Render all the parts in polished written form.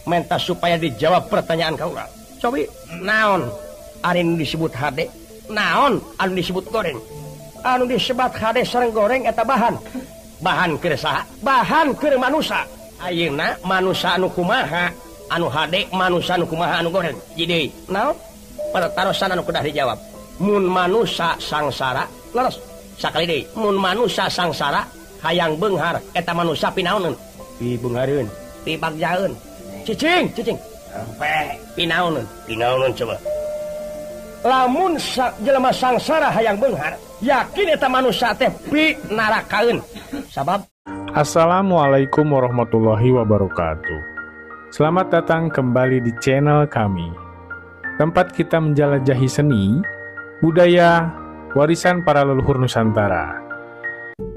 Menta supaya dijawab pertanyaan kaula. Cobi naon ari nu disebut hade? Naon anu disebut goreng? Anu disebut hade sareng goreng eta bahan. Bahan keur saha? Bahan keur manusa. Ayeuna manusa anu kumaha? Anu hade manusa anu kumaha anu goreng? Jadi naon? Pertarosan anu kedah dijawab. Mun manusa sangsara, leres. Sakali deui, mun manusa sangsara hayang beunghar eta manusa pinaoneun? Pibeunghareun, pibagjaeun. Cicing, cicing. Sampai pinaoneun, pinaoneun coba. Lamun jelema sangsara hayang beunghar, yakin eta manusa teh pinarakaeun. Sabab Assalamualaikum warahmatullahi wabarakatuh. Selamat datang kembali di channel kami, tempat kita menjelajahi seni, budaya, warisan para leluhur Nusantara.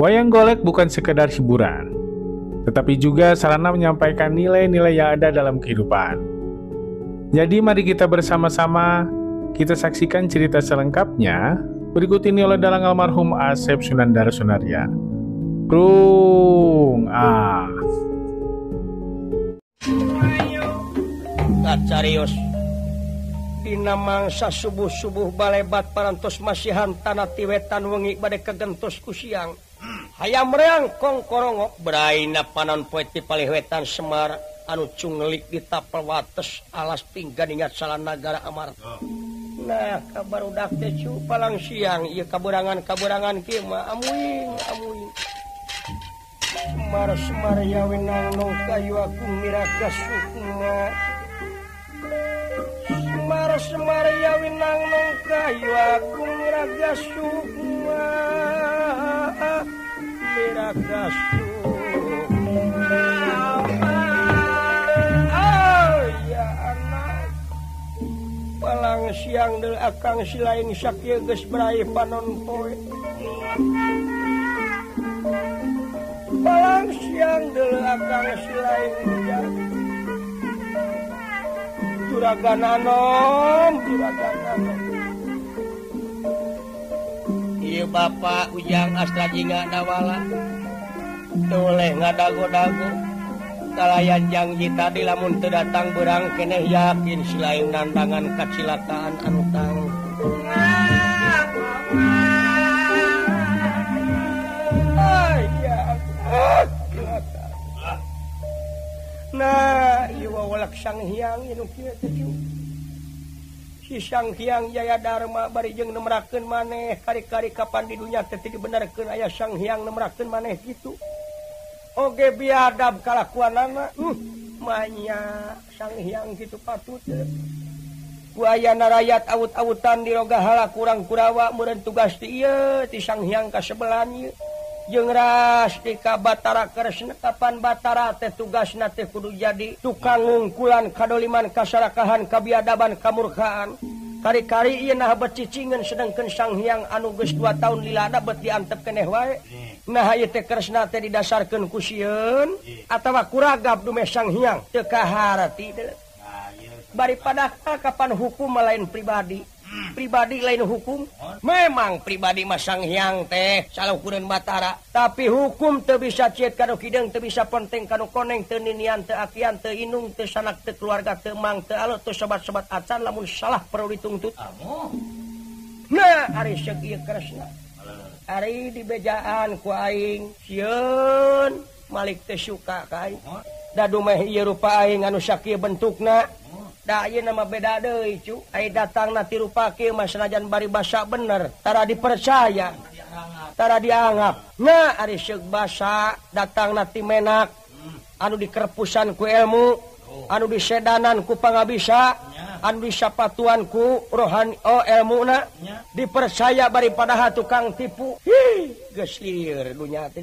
Wayang golek bukan sekedar hiburan, tetapi juga sarana menyampaikan nilai-nilai yang ada dalam kehidupan. Jadi mari kita bersama-sama kita saksikan cerita selengkapnya. Berikut ini oleh dalang almarhum Asep Sunandar Sunarya. Prung ah. Kacarios dina mangsa subuh-subuh balebat parantos masihan tanah tiwetan wengi bade kagentos ku siang. Hayam reang kongkorongok braina panon poe ti palih wetan Semar anu cunglik di tapel wates alas pinggan ingat salah nagara Amarta. Nah kabarudak teh cu palang siang ieu kaberangan-kaberangan kieu mah amuing amuing. Semar Semar ya wenang nong kayu aku miraga sukma. Semar Semar ya wenang nong kayu aku miraga sukma. Miraga sukma. Oh ya anak. Palang siang deul akang silain sakieu geus beraih panon poe. Palang siang deul akang silain juragan anom, juragan anom. Ieu Bapak Ujang Astra Jingga Dawala teu oleh ngadago-dago kalayan janji tadi lamun teu datang beurang keneh yakin silain nandangan kacilakaan anu tang. Nah, ieu wawalak Sang Hyang nu kieu teh cu. Si Sang Hyang Jaya Dharma bari jeung nemrakeun maneh kari-kari kapan di dunya teh teu dibenerkeun aya Sang Hyang nemrakeun maneh kitu. Oge biadab kalakuanana. Manya Sang Hyang kitu patut. Ku ayana rayat awut-awutan dirogahala kurang kurawa meureun tugas ti ieu ti Sang Hyang kasebelan ieu. Jeung ras di ka Batara Kresna kapan Batara teh tugasna teh kudu jadi tukang ngungkulan kadoliman kasarakahan kabiadaban kamurkaan. Kari-kari ieu nah becicingeun sedengkeun Sang Hyang anu geus 2 tahun lilana bet diantep keneh wae. Nah ieu teh Kresna teh didasarkeun ku sieun atawa kuragap dumeh Sang Hyang teu kaharti teh. Bari padahal kapan hukum lain pribadi. Pribadi lain hukum. Memang pribadi mah Sang Hyang teh saluhureun Batara, tapi hukum teu bisa cieut kanu hideung, teu bisa penting kanu koneng, teu ninian, teu akian, teu inung, teu sanak, teu keluarga, teu mang, teu alus, teu sobat-sobat acan lamun salah perlu dituntut. Nah, ari seuk ieu Kresna. Ari dibejaan ku aing sieun Malik teh suka ka aing. Da dumeh ieu rupa aing anu sakieu bentukna. Da ieu nama beda deui cu. Ai datangna ti rupa kieu mah sanajan bari basa bener, tara dipercaya, tara dianggap. Nah ari seuk basa datangna ti menak anu dikerpusan ku ilmu, anu disedanan ku pangabisa, anu disapatuan ku rohani oh ilmuna, dipercaya bari padahal tukang tipu. Hi, geus lieur dunya teh.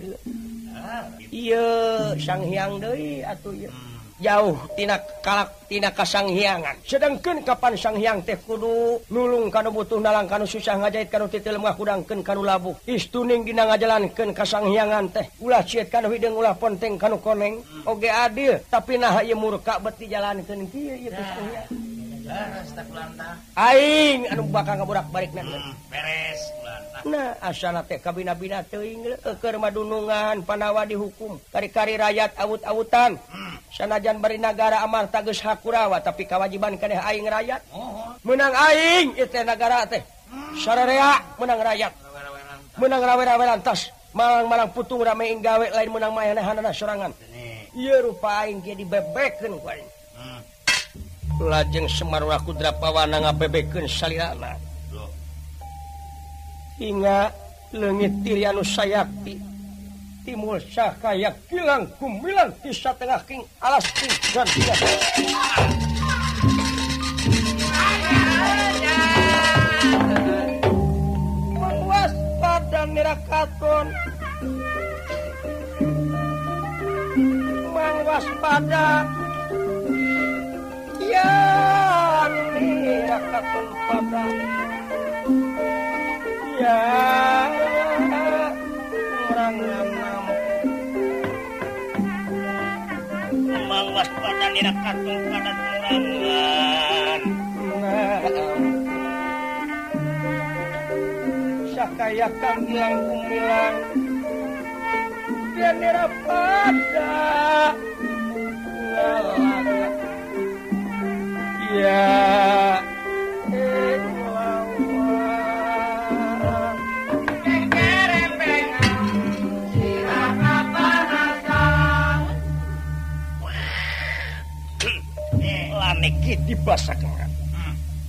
Ieu Sang Hyang deui atuh ieu. Jauh tina kalak tina kasanghiangan. Sedangkeun kapan Sang Hyang teh kudu nulung kanu butuh nalang kanu susah ngajait kanu titil ngahudangkeun kanu labuh. Istuning dina ngajalankeun kasanghiangan teh. Ulah cieut kanu hideung ulah ponteng kanu koneng. Oge adil tapi nah ieu murka bet dijalankeun kieu ieu Sang Hyang. Beres teh kulanta. Aing anu bakal ngaborak-barikna. Beres kulanta. Nah, asana teh kabina-bina teuing keur madunungan Pandawa dihukum. Kari-kari rakyat awut-awutan. Sanajan bari nagara amarta geus hakurawa tapi kawajiban keneh aing rakyat. Oh. Menang aing ieu teh nagara teh. Sararea menang rakyat. Menang rawe-rawe lantas. Malang-malang putung rame ing gawe lain menang mayanehanana sorangan. Ieu rupa aing ge dibebekeun ku aing. Lajeng Semar Wakudrapawana ngabebekeun salirana. Hingga leungit diri anu sayakti timul sakaya kilang kumilang di satengah king alas king gantian. Mangwaspada nirakaton, mangwaspada ya nirakaton pada ya mangwaspada nirakaton pada turangan. Sakaya kang ilang kumilang dia nirapada ngalaga ya laneki dibasakan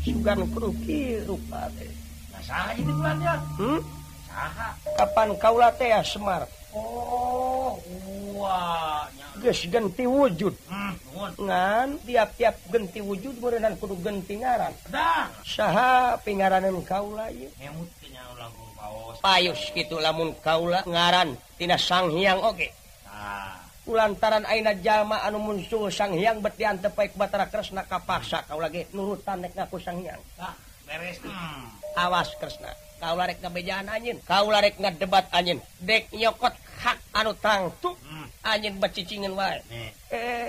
sugan kudu rupa teh. Saha jadi bulannya? Saha. Kapan kaula teh Semar? Oh, wah. Geus ganti wujud. Ngan tiap-tiap ganti wujud meureunnan kudu ganti ngaran. Dah. Saha pingaranan kaula ieu? Ngemut teh nya langkung paos. Payus kitu lamun kaula ngaran tina Sang Hyang oge. Tah. Kulantaran ayeuna jalma anu munsul Sang Hyang bet diantep bae ku Batara Kresna kapaksa kaula ge nurutan rek ngaku Sang Hyang. Tah, beres. Awas Kresna, kaula rek ngabejaan anjeun, kaula rek ngadebat anjeun, dek nyokot hak anu tangtu, anjeun becicingeun wae.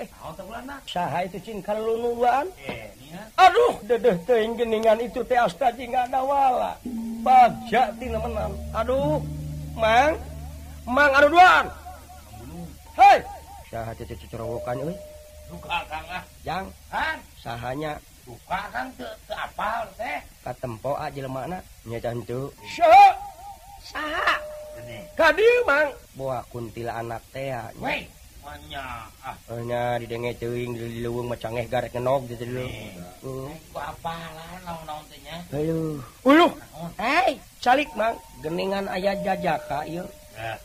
Naon teh ulana? Saha itu cing kalulunuan? Nia. Aduh, dedeh teuing geuningan itu teh asta jingga dawala. Bagja tina menang. Aduh, Mang, Mang anu duaan. Hei, saha teh cocorowokan euy? Duka Kang ah. Jang, Han, sahanya duka Kang teu apal teh. Katempo a jelemana nya henteu. Saha? Saha? Ka dieu Mang. Boa kuntil anak teh Weh, manya ah. Nya didenge teuing di leuweung mah cangeh garek ngenog di dieu. Ku apalan naon-naon teh nya. Aduh. Uluh. Hei, calik Mang. Geningan aya jajaka ieu.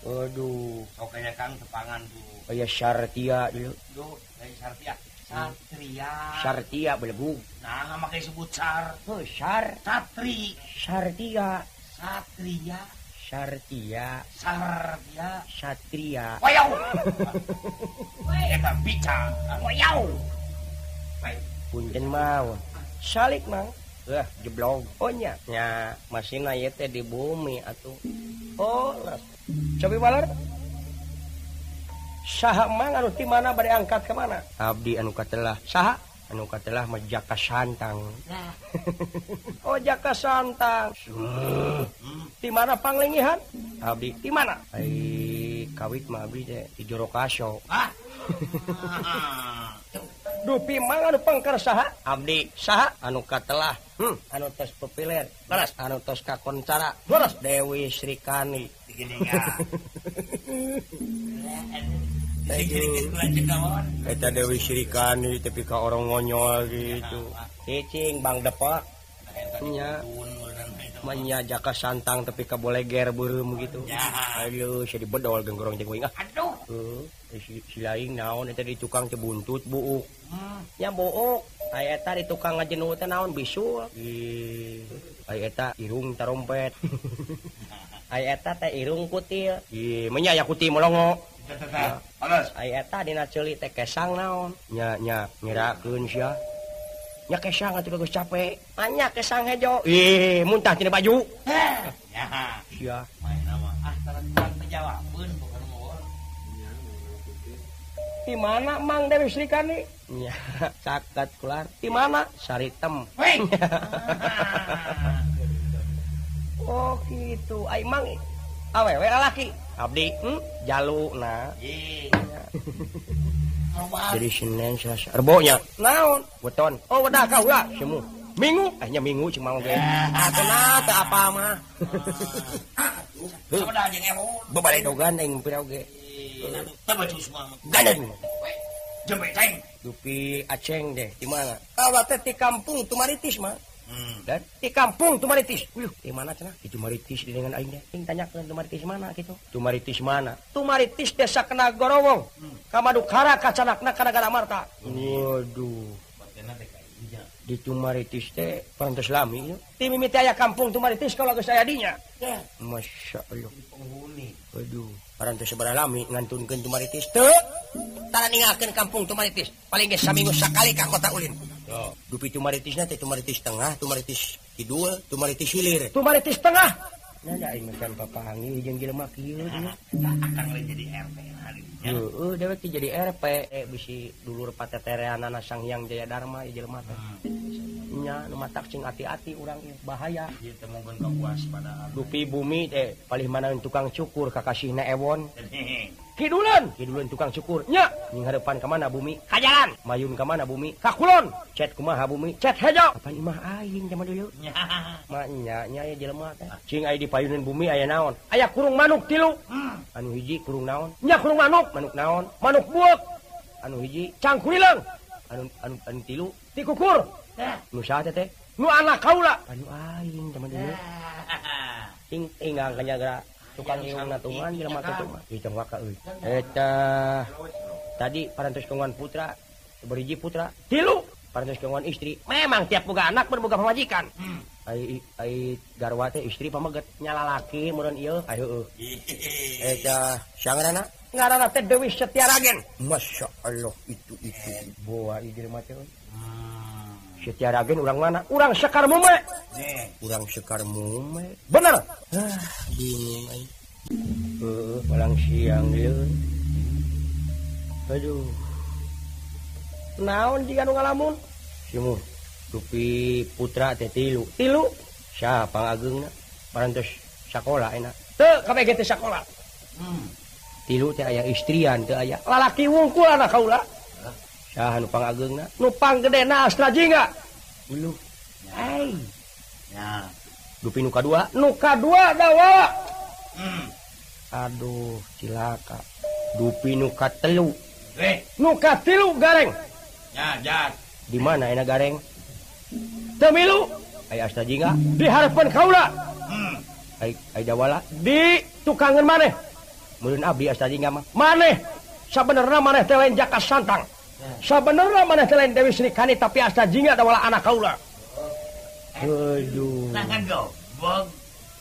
Aduh, sok aya Kang tepangan du. Aya Sartia dieu. Duh, aya Sartia. Satria. Sartia belegug. Nah, make sebut sar. Heuh, sar. Satri. Sartia. Satria. Sartia. Sartia. Satria. Wayau. Eta bica. Wayau. Punten mawon. Salik Mang. Jeblog. Oh nya. Nya masina ieu teh di bumi atuh. Oh, las. Cobi waler. Saha Mang anu ti mana bade angkat ke mana? Abdi anu katelah. Saha? Anu katelah mah Jaka Santang. Oh, Jaka Santang. Ti mana panglingihan? Abdi ti mana? Ai kawit mah abdi teh di Jorokaso. Ah. Dupi Mang anu pangkar saha? Abdi saha? Anu katelah. Anu tos pepiler. Leres. Anu tos kakoncara. Leres. Dewi Srikani. Eta Dewi Srikani tapi ka orang ngonyol gitu. Cicing Bang Depak. Nya. Manya Jaka Santang tapi ka boleger beureum gitu. Aduh, sia dibedol genggorong jeung uing ah. Aduh. Si lain naon eta di tukang teh buntut buuk. Nya buuk. Aya eta di tukang ngajenu teh naon bisul. Ih, aya eta irung tarompet. Aya eta teh irung kutil. Ih, menya aya kutil molongo. Aya eta dina ceuli teh kesang naon. Nya nya ngerakeun sia. Nya kesang atuh geus capek. Anya kesang hejo. Ih, muntah tina baju. Nya. Sia. Main mah ah taran teu jawabeun bukan moal. Di mana Mang Dewi Srikandi? Nya, caket keluar. Di mana? Saritem. Oh gitu. Ai Mang awewe lalaki? Abdi, jalu na. Jadi Senin Selasa Rebo nya. Naon? Weton. Oh wedah ka ulah semu. Minggu, nya minggu cing mau ge. Atuh teu apa mah. Heuh. Sabedah jeung ewon. Babaledogan aing pira oge. Teu baju semua. Gandeng. Jembe ceng. Dupi Aceng deh, di mana? Kawa teh di kampung Tumaritis mah. Dan di kampung Tumaritis. Wih, di mana cenah? Di Tumaritis di dengan aing teh. Aing tanyakeun Tumaritis mana gitu. Tumaritis mana? Tumaritis desa Kenagorowong. Kamadukara kacanakna ka Nagara Marta. Waduh. Di Tumaritis teh parantos lami. Ti mimiti aya kampung Tumaritis kalau geus aya dinya. Masya Allah. Penghuni. Waduh, parantos sabaraha lami ngantunkeun Tumaritis teu. Tara ninggalkeun kampung Tumaritis. Paling ge saminggu sakali ka kota ulin. Dupi Tumaritisna teh Tumaritis tengah, Tumaritis kidul, Tumaritis hilir. Tumaritis tengah. Nah, da aing mah papanggih jeung jelema kieu. Akang lain jadi RT hari dinya. Heeh, dewek teh jadi RP, bisi dulur patetereanana Sang Hyang Jaya Dharma ieu jelema teh. Nya nu matak cing ati-ati urang ieu bahaya. Ieu teh mungkin kapuaspadaan. Dupi bumi teh palih manaeun tukang cukur kakasihna ewon. Kidulan, kidulan tukang cukur. Nya, nying hareupan ka mana bumi? Ka jalan. Mayun ka mana bumi? Ka kulon. Cet kumaha bumi? Cet hejo. Kapan imah aing zaman dulu? Nya. Ma nya nya aya jelema teh. Cing aya di payunan bumi aya naon? Aya kurung manuk tilu. Anu hiji kurung naon? Nya kurung manuk, manuk naon? Manuk bueuk. Anu hiji cangkurileng. Anu anu anu tilu tikukur. Nu saha teh? Nu anak kaula. Anu aing zaman dulu. Cing tinggal kanyagra tukang irung natungan jelema teh mah. Hitung waka euy. Eta tadi parantos kagungan putra, berhiji putra, tilu parantos kagungan istri. Memang tiap boga anak berboga pamajikan. Ai ai garwa teh istri pameget nya lalaki meureun ieu ai heueuh. Eta sangarana ngaranna teh Dewi Setiaragen. Masya Allah itu boa ieu jelema teh. Setiaragen urang mana? Urang Sekar Mume. Urang Sekar Mume. Bener. Ah, bingung aing. Heueuh, palang siang ieu. Aduh. Naon jiga nu ngalamun? Simuh. Dupi putra teh tilu. Tilu. Saha pangageungna? Parantos sakola enak. Teu kabeh ge teh sakola. Tilu teh aya istrian teu aya. Lalaki wungkul anak kaula. Saha nu pangageungna? Nu panggedena Astra Jingga. Uluh. Ai. Ya. Dupi nu kadua, nu kadua dawa. Aduh, cilaka. Dupi nu katelu. Nu katilu gareng. Ya, jat. Di mana enak gareng? Teu milu. Aya Astra Jingga di hareupeun kaula. Ai ai dawala di tukangeun maneh. Meureun abdi Astra Jingga mah. Maneh sabenerna maneh teh lain Jaka Santang. Sabenerna maneh teh lain Dewi Srikandi tapi Astra Jingga dawala anak kaula. Aduh. Nah,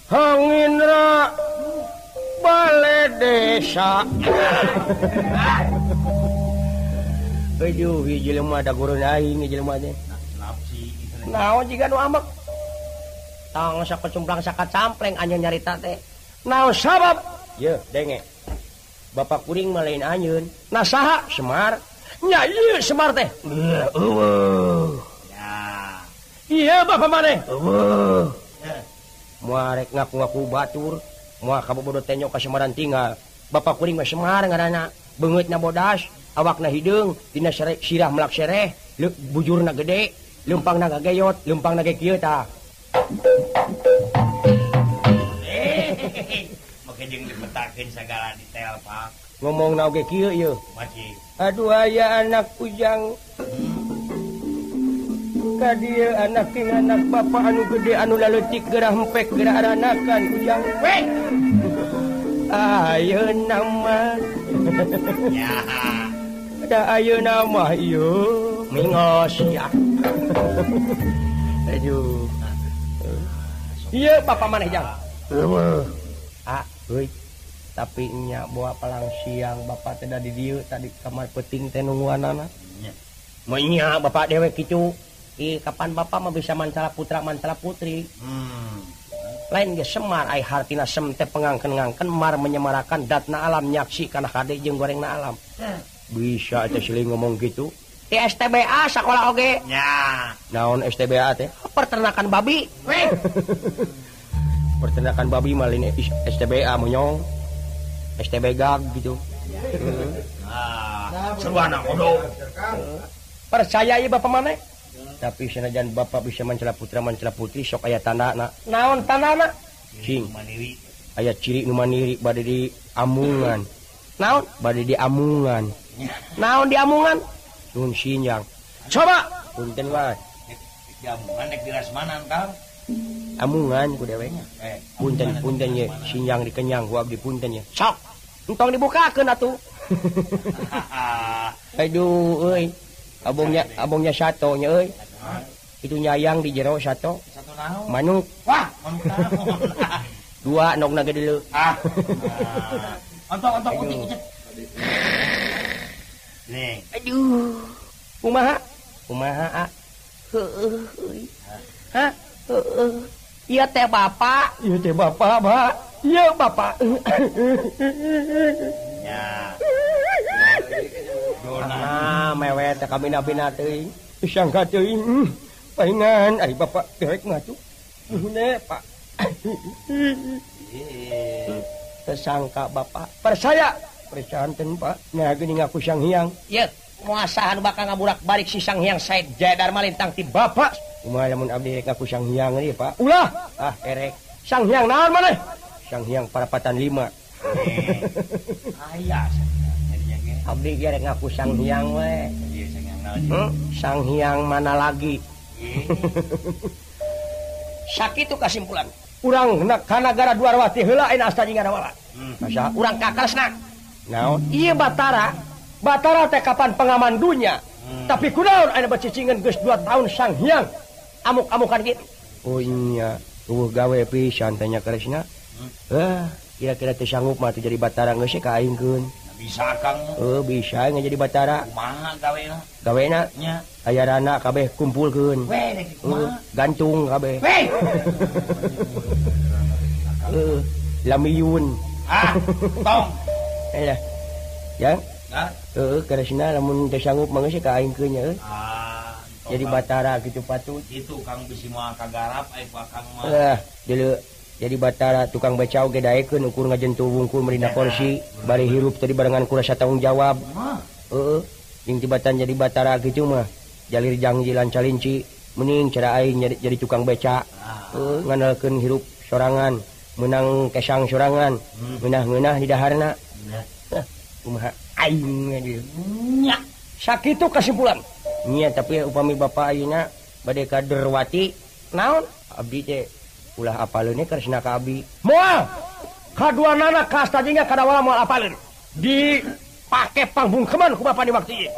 Hangindra bale desa. Aduh, ieu jelema da gurun aing ieu jelema teh. Naon jiga nu ambek. Tong sakecumplang sakacampleng anjeun nyarita teh. Naon sabab? Yeuh, denge. Bapak kuring mah lain anjeun. Nah saha? Semar. Nya ieu Semar teh. Eueuh. Ya. Ieu bapak maneh. Eueuh. Moal rek ngaku-ngaku batur, moal kabobodo tenyok ka Semaran tinggal. Bapak kuring mah Semar ngaranna. Beungeutna bodas, awakna hideung, dina sirah melak sereh, bujurna gede, leumpangna gageyot, leumpangna ge kieu tah. Make jeung dipetakeun sagala detail, Pak. Ngomongna oge kieu ieu. Aduh aya anak ujang. Ka dieu anak king anak bapak anu gede anu laleutik gerah hempek gerah aranakan ujang. Weh. Ayeuna mah. Ya. Da ayeuna mah ieu mingos ya. Aduh. Ieu bapak maneh jang. Eueuh. Ah, euy. Tapi nya bawa palang siang bapak teh da di dieu tadi kamar peuting teh nungguanana. Nya. Mah nya bapak dewek kitu. Ih, kapan bapak mah bisa mancala putra mancala putri. Lain ge Semar ai hartina sem teh pengangken-ngangken mar menyemarakan datna alam nyaksi kana kade jeung gorengna alam. Bisa teh siling ngomong gitu. Di STBA sekolah oge. Nya. Naon STBA teh? Peternakan babi. Weh. Peternakan babi mah lain STBA monyong. STB gag gitu. Ah, seruana kodok. Percaya ieu bapak maneh? Tapi sanajan bapak bisa mancala putra mancala putri sok aya tandana. Naon tandana? Cing. Aya ciri nu mandiri bade di amungan. Naon? Bade di amungan. Naon di amungan? Nun sinyang. Coba punten wae. Di amungan rek dirasmanan Kang. Amungan ku dewe. Punten punten ye, sinyang dikenyang ku abdi punten ye. Sok. Entong dibukakeun atuh. Aduh euy. Abongnya sato nya euy. Itu nyayang di jero sato. Sato naon? Manuk. Wah, manuk naon? Dua nogna ge deuleu. Ah. Ontok-ontok utik ucet. Nih. Aduh. Kumaha? Kumaha, a? Heueuh euy. Hah? Heueuh. Ieu teh bapak. Ieu teh bapak, Pak. Ieu bapak. Nya. Ah, mewet teh kabina-bina teuing. Sangka teuing. Paingan ari bapak dewek mah tuh. Nuhun Pak. Tersangka bapak. Percaya. Percanten Pak. Nah geuning aku Sang Hyang. Ieu muasa anu bakal ngaburak balik si Sang Hyang Said Jaya Dharma lintang ti bapak. Kumaha lamun abdi rek ngaku Sang Hyang ieu Pak? Ulah. Ah erek. Sang Hyang naon maneh? Sang Hyang parapatan 5. Aya abdi ge rek ngaku Sang Hyang we. Sang Hyang mana lagi? Sakitu kasimpulan. Urang ka nagara Dwarwati heula ayeuna asta jeung ngadawala. Masa urang ka Kresna. Naon? Ieu Batara. Batara teh kapan pengaman dunya. Tapi kunaon ayeuna bacicingan geus 2 tahun Sang Hyang amuk-amukan kitu. Oh iya, eueuh gawe pisan teh nya Kresna. Kira-kira teu sanggup mah teu jadi Batara geus ka aingkeun. Bisa Kang. Bisa jadi Batara. Kumaha gawena? Gawena nya. Aya rana kabeh kumpulkeun. Weh, kumaha? Gantung kabeh. Weh. Lamiyun. Ah, tong. Eh. Ya. Nah. Heeh, Kresna lamun teu sanggup mah geus ka aingkeun nya euy. Ah, jadi Batara kitu patut. Kitu Kang bisi moal kagarap ai ku Akang mah. Deuleu. Jadi Batara tukang beca oge daekeun ukur ngajentuh wungkul merina kursi bari hirup tadi barengan ku rasa tanggung jawab. Heeh, jeung tibatan jadi Batara kitu mah jalir jangji lancalinci mending cara aing jadi tukang beca. Heeh, ngandalkeun hirup sorangan, menang kesang sorangan, ngeunah-ngeunah di daharna. Kumaha aing dieu. Nya. Sakitu kesimpulan. Nya tapi upami bapa ayeuna bade ka Derwati naon? Abdi teh ulah apaleun Kresna ka abdi. Moal. Kaduanana ka asta jeung kadawala moal apaleun. Dipake pangbungkeman ku bapa di waktu ieu.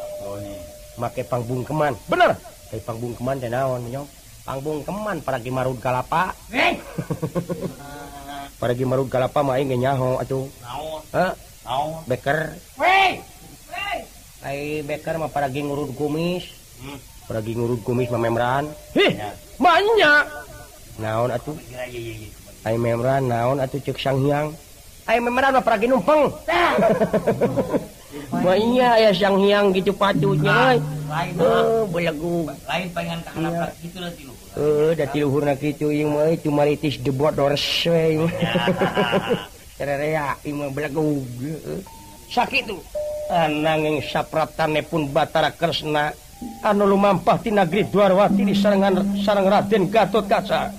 Make pangbungkeman. Bener. Ai pangbungkeman teh naon nyong? Pangbungkeman paragi marud kalapa. Hei. Paragi marud kalapa mah aing ge nyaho atuh. Naon? Heh. Naon? Beker. Weh. Weh. Ai beker mah paragi ngurud kumis. Paragi ngurud kumis mah memran. Hih. Manya. Naon atuh? Ai memran naon atuh ceuk Sang Hyang? Ai memran mah paragi numpeng. Mah iya aya Sang Hyang gitu patutnya euy. Heuh, belegug. Lain pengen ka handap kitu lah ti luhur. Heuh, da ti luhurna kitu ieu mah euy tumaritis the borders we. Sarerea ieu mah belegug. Sakitu. Ananging sapratane pun Batara Kresna anu lumampah ti nagri Dwarwati di sarengan sareng Raden Gatotkaca.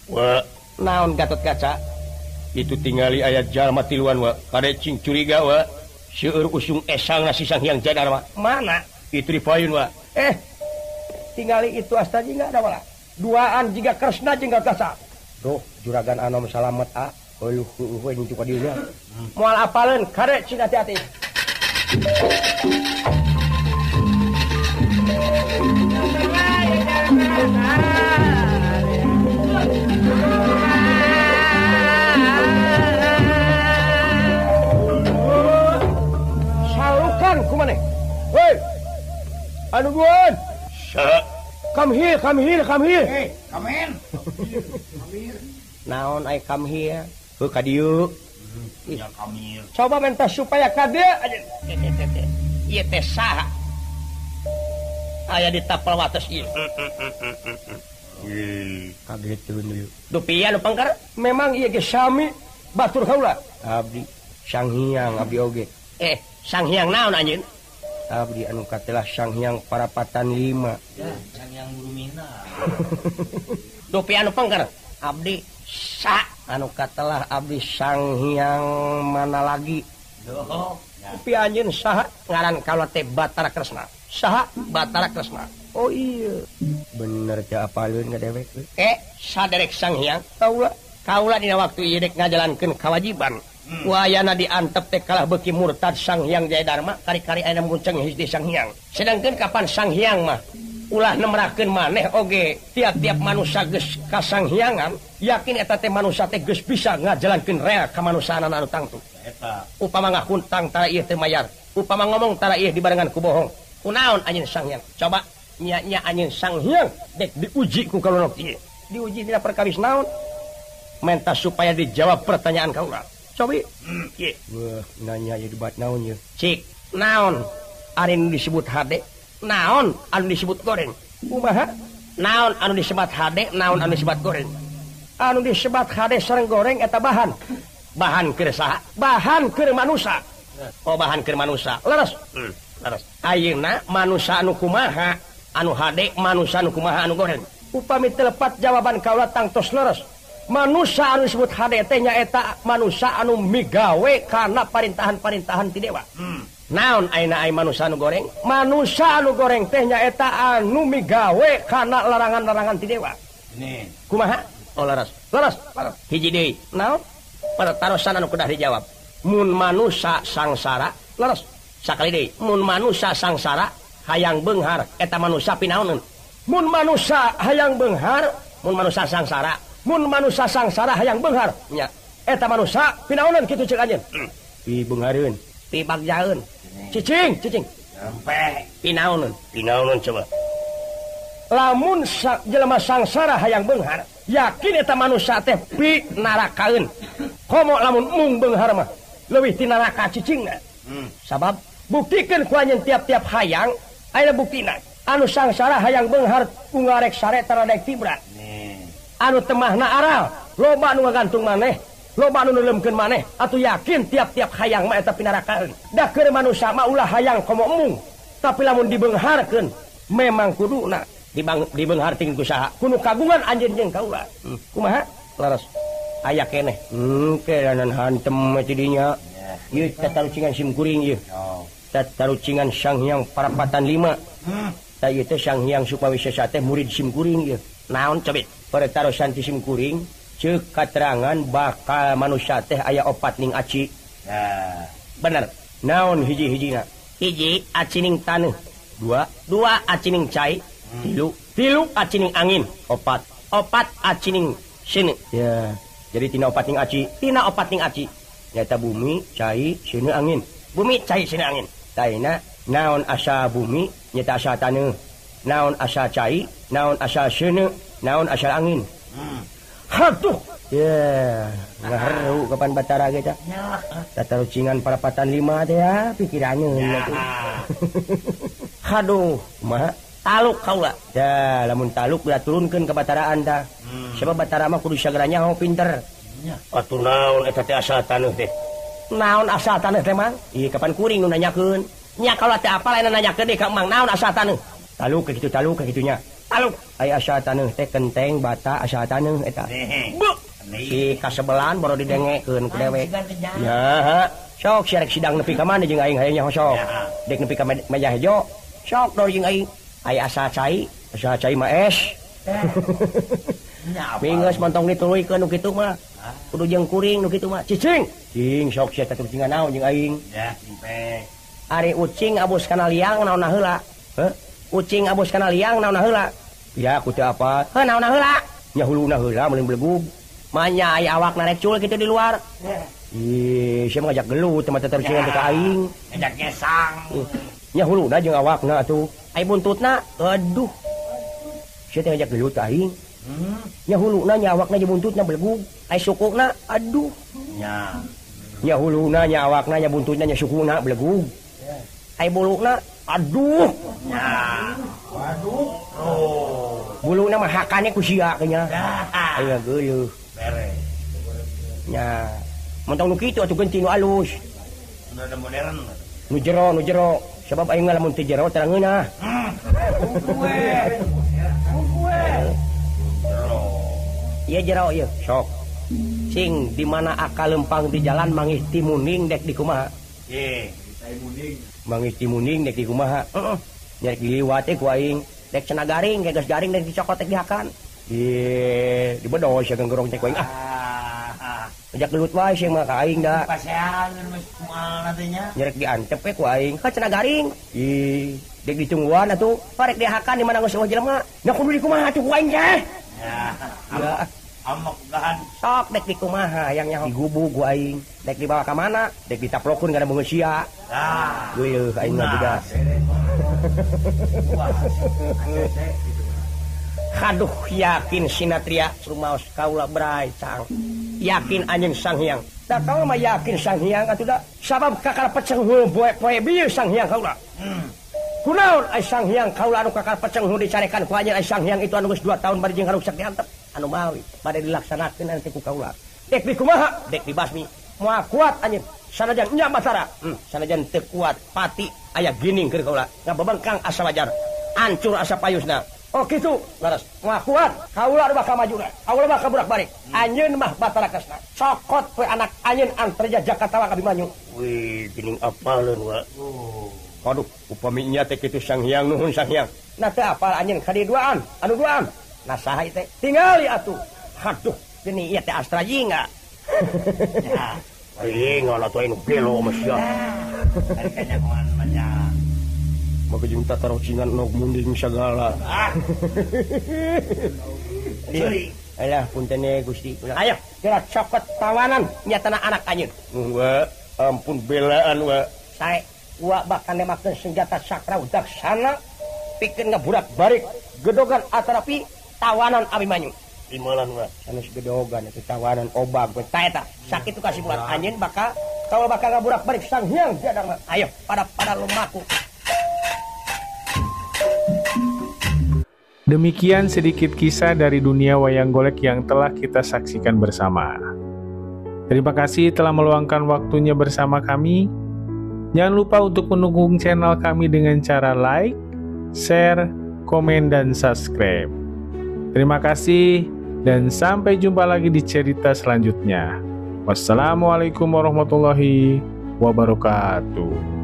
Wa naon Gatotkaca? Itu tingali aya jalma tiluan wa kade cing curiga wa seueur usung esangna si Sang Hyang Jadarma. Mana? Itu di payun wa. Tingali itu asta jeung ada wala. Duaan jiga Kresna jeung Gatotkaca. Duh, juragan anom salamet a. Eueuh heueuh we nyucu ka dieu. Moal apaleun kade cing hati-hati. Salukan kumaneh. Woi. Anu duan. Come here, come here, come here. Hey, come in. Naon ai come here? Heuh ka dieu. Ya kamir. Coba minta supaya ka dieu anjeun. Ieu teh saha? Aya di tapal wates ieu. Kageteun ieu. Dupi anu pangkar? Memang ieu ge sami batur kaula. Abdi Sang Hyang abdi oge. Sang Hyang naon anjeun? Abdi anu katelah Sang Hyang Parapatan 5. Ya, Sang Hyang Gurumina. Dupi anu pangkar? Abdi sa anu katelah abdi Sang Hyang mana lagi? Doh. Dupi anjeun saha? Ngaran kaula teh Batara Kresna. Saha? Batara Kresna. Oh iya. Bener teh apaleun ka dewek. Saderek Sang Hyang kaula. Kaula dina waktu ieu dek ngajalankeun kawajiban. Wayana diantep teh kalah beuki murtad Sang Hyang Jaya Dharma kari-kari aya munceng hiji Sang Hyang. Sedangkeun kapan Sang Hyang mah ulah nemrakeun maneh oge tiap-tiap manusia geus ka Sang Hyangan yakin eta teh manusia teh geus bisa ngajalankeun rea kamanusiaan anu tangtu. Eta upama ngahuntang tara ieu teh mayar, upama ngomong tara ieu dibarengan ku bohong. Kunaon anjeun Sang Hyang? Coba nya-nya anjeun Sang Hyang dek diuji ku kalonok ieu. Diuji dina perkawis naon? Menta supaya dijawab pertanyaan kaula. Cobi. Ieu. Wah, nanya ieu debat naon ieu? Cik, naon ari nu disebut hade? Naon anu disebut goreng? Kumaha? Naon anu disebut hade, naon anu disebut goreng? Anu disebut hade sareng goreng eta bahan. Bahan keur saha? Bahan keur manusa. Oh, bahan keur manusa. Leres. Leres. Ayeuna manusa anu kumaha? Anu hade, manusa anu kumaha anu goreng? Upami teu lepat jawaban kaula tangtos leres. Manusa anu disebut hade teh nyaeta manusa anu migawe kana parintahan-parintahan ti dewa. Naon ayeuna ai manusa anu goreng? Manusa anu goreng teh nyaeta anu migawe kana larangan-larangan ti dewa. Kumaha? Oh leres. Leres. Hiji deui. Naon? Pertarosan anu kedah dijawab. Mun manusa sangsara, leres. Sakali deui. Mun manusa sangsara hayang beunghar eta manusa pinaoneun? Mun manusa hayang beunghar, mun manusa sangsara, mun manusa sangsara hayang beunghar nya eta manusa pinaoneun kitu ceuk anjeun. Pi beunghareun, pi bagjaeun. Cicing, cicing. Sampe pinaoneun, pinaoneun coba. Lamun jelema sangsara hayang beunghar, yakin eta manusa teh pi narakaeun. Komo lamun mung beunghar mah leuwih ti naraka cicingna. Sabab buktikeun ku anjeun tiap-tiap hayang aya buktina. Anu sangsara hayang beunghar ungarek sare taradek tibra. Anu temahna aral, loba anu ngagantung maneh, loba anu neuleumkeun maneh, atuh yakin tiap-tiap hayang mah eta pinarakaeun. Da keur manusa mah ulah hayang komo embung, tapi lamun dibeungharkeun memang kuduna dibeunghar ting ku saha? Kudu kagungan anjeun jeung kaula. Kumaha? Leres. Aya keneh. Kelanan hantem ti dinya. Ieu tatarucingan sim kuring ieu. Tatarucingan Sang Hyang Parapatan 5. Tah ieu teh Sang Hyang Supawisesa teh murid sim kuring ieu. Naon cobit? Pertarosan ti sim kuring ceuk katerangan bakal manusia teh aya opat ning aci. Bener. Naon hiji-hijina? Hiji acining taneuh, dua acining cai, tilu acining angin, opat acining seuneu. Ya, jadi tina opat ning aci, tina opat ning aci. Nyaeta bumi, cai, seuneu, angin. Bumi, cai, seuneu, angin. Taina naon asa bumi nyaeta asa taneuh, naon asa cai, naon asa seuneu, naon asal angin. Haduh. Ya, ngaharu kapan Batara ge tah. Tatarucingan Parapatan 5 teh ya pikirannya atuh. Haduh, kumaha? Taluk kaula. Dah, lamun taluk ulah turunkeun ka Bataraan tah. Sebab Batara mah kudu sagala nyaho pinter. Atuh naon eta teh asal taneuh teh? Naon asal taneuh teh mang? Ieu kapan kuring nu nanyakeun? Nya kaula teh apal aya nanyakeun deui ka Mang naon asal taneuh? Taluk ka kitu taluk ka kitunya. Taluk aya asal taneuh teh kenteng bata asal taneuh eta. Bu. Si kasebelan baru didengekeun ku dewek. Ya, sok si rek sidang nepi ka mana jeung aing hayang nyaho sok. Dek nepi ka meja hejo. Sok dor jeung aing. Aya asal cai mah es. Minggeus montong dituluykeun nu kitu mah. Kudu jeung kuring nu kitu mah. Cicing. Cing sok sia tatucingan naon jeung aing. Ya, cimpe. Ari ucing abus kana liang naonna heula? Heuh? Ucing abus kana liang naonna heula? Ya, ku teu apa. Heuh naonna heula? Nya huluna heula meuleung belegug. Manya aya awak narekcul kitu di luar. Ih, sia mah ngajak gelut teh mah tatarucingan teh ka aing. Ngajak ngesang. Nya huluna jeung awakna atuh. Ai buntutna, aduh. Sia teh ngajak gelut ka aing. Nya huluna nya awakna jeung buntutna belegug. Ai sukuna, aduh. Nya. Nya huluna nya awakna nya buntutna nya sukuna belegug. Ai buluna aduh. Nya. Waduh. Oh. Buluna mah hakane ku sia nya. Aya geuleuh. Beres. Nya. Mun nu kitu atuh genti nu alus. Nu modern. Nu jero, nu jero. Sebab aing lamun teu jero teu ngeunah. Ieu jero ieu, sok. Sing di mana akal lempang di jalan mangih timuning dek di kumaha. Ye, muning. Mangih timuning dek di kumaha. Heeh. Nyarek diliwat ku aing, dek cenah garing, geus garing dek dicokot dek dihakan. Ye, dibedos ya genggerong teh ku aing ah. Ajak gelut wae sieun mah ka aing da. Pasean geus kumaha teh nya. Nyarek diantep we ku aing, ka cenah garing. Ih, dek ditungguan atuh, parek dihakan di mana geus eueuh jelema. Nya kudu di kumaha atuh ku aing teh. Ya. Amok gahan. Sok dek di kumaha yang nyaho digubug ku aing. Dek dibawa ka mana? Dek ditaplokeun kana beungeut sia. Ah. Geuleuh aing mah juga. Aduh yakin sinatria rumaos kaula bray cang. Yakin anjeun Sang Hyang. Da kaula mah yakin Sang Hyang atuh da sabab kakara peceng poe-poe bieu Sang Hyang kaula. Kunaon ai Sang Hyang kaula anu kakara peceng dicarekan ku anjeun ai Sang Hyang itu anu geus 2 tahun bari jeung karuksak diantep. Anu mawi bade dilaksanakeun nanti ku kaula. Dek di kumaha? Dek dibasmi. Moal kuat anjeun. Sanajan nya Batara. Sanajan teu kuat pati aya gining keur kaula. Ngabebengkang asa wajar. Ancur asa payusna. Oh kitu, laras. Moal kuat, kaula bakal majuna. Kaula bakal burak-balik. Anjeun mah Batara Kresna. Cokot we anak anjeun Antarja Jakatawa ka Abimanyu. Wih, geuning apaleun wa. Oh. Aduh, upami nya teh kitu Sang Hyang nuhun Sang Hyang. Nah teu apal anjeun ka dieu duaan, anu duaan. Nah saha ieu teh? Tingali atuh. Aduh, geuning ieu teh Astra Jingga. Ya. Wih, ngono atuh anu gelo mah sia. Ari kanyahoan mah nya. Maka jeung tatarocingan nog munding sagala. Ah. Curi. Alah punten ye Gusti. Ayo, geura cokot tawanan nyatana anak anjeun. Wa, ampun belaan wa. Sae, wa bakal nemakeun senjata sakra udaksana pikeun ngaburak-barik gedogan atarapi tawanan Abimanyu. Imalan wa, sanes gedogan itu tawanan obag we ta eta. Sakitu kasibuan anjeun bakal kaula bakal ngaburak-barik Sang Hyang Jadang. Ayo pada lumaku. Demikian sedikit kisah dari dunia wayang golek yang telah kita saksikan bersama. Terima kasih telah meluangkan waktunya bersama kami. Jangan lupa untuk mendukung channel kami dengan cara like, share, komen, dan subscribe. Terima kasih dan sampai jumpa lagi di cerita selanjutnya. Wassalamualaikum warahmatullahi wabarakatuh.